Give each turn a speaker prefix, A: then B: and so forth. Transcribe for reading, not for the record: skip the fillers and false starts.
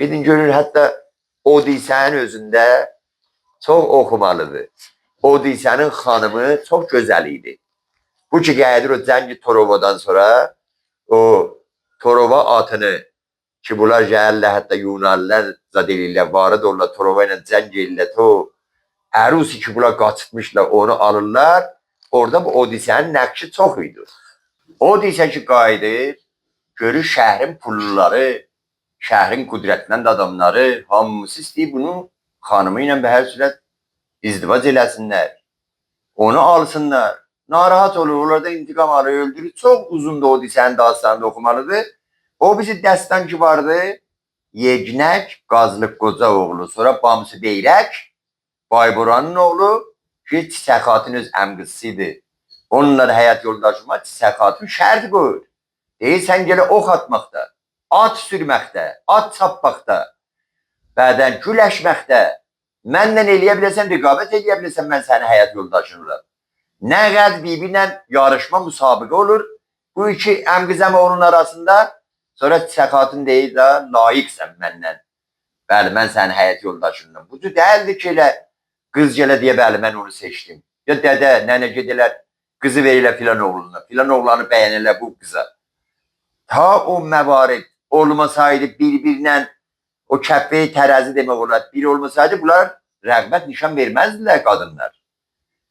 A: Gedin görün hətta Odisənin özündə çox oxumalıdır. Odisənin xanımı çox gözəl idi. Bu ki gəlir o cəngi Torovadan sonra o Torova atını ki bunlar gəlirlər hətta Yunanlılar zad eləyirlər, varid olurlar Torova ilə cəng eləyirlər. To Ərusi ki bunlar qaçırtmışlar onu alırlar. Orada bu Odisənin nəqşi çox idi. Odisə ki qayıdır, görür şəhərin pulluları, şəhərin qüdrətmənd adamları hamısı istəyir bunu xanımı ilə bə hər sürət izdivac eləsinlər. Onu alsınlar. Narahat olur, onlardan intiqam alır, öldürür. Çox uzundur Odisənin dastanını oxumalıdır. O bizi dəstan ki vardı, Yegnək, Qazlıq Qoca oğlu, sonra Bamsı Beyrək, Bayburanın oğlu ki Çiçək Xatun öz əmqızısı idi. Onunla da həyat yoldaşıma Çiçək Xatun şərt qoyur. Deyir sən gələ ox atmaqda, at sürməkdə, at çapmaqda, bədən güləşməkdə, mənlə eləyə biləsən, rəqabət eləyə biləsən, mən sənin həyat yoldaşın olam. Nə qədər bir-birlə yarışma, müsabiqə olur. Bu iki əmqız əmi oğlunun arasında. Sonra Çiçək Xatun deyir də, layiqsən məndən. Bəli, mən sənin həyat yoldaşınam. Bu deyildi ki, elə qız gələ deyə, bəli, mən onu seçdim. Ya dədə, nənə gedələr, qızı verirlər filan oğluna. Filan oğlanı bəyənirlər bu qıza. Ta o məvarid olmasaydı bir-birinə o kəffe tərəzi demək olar, bir olmasaydı bunlar rəğbət nişan verməzdilər qadınlar.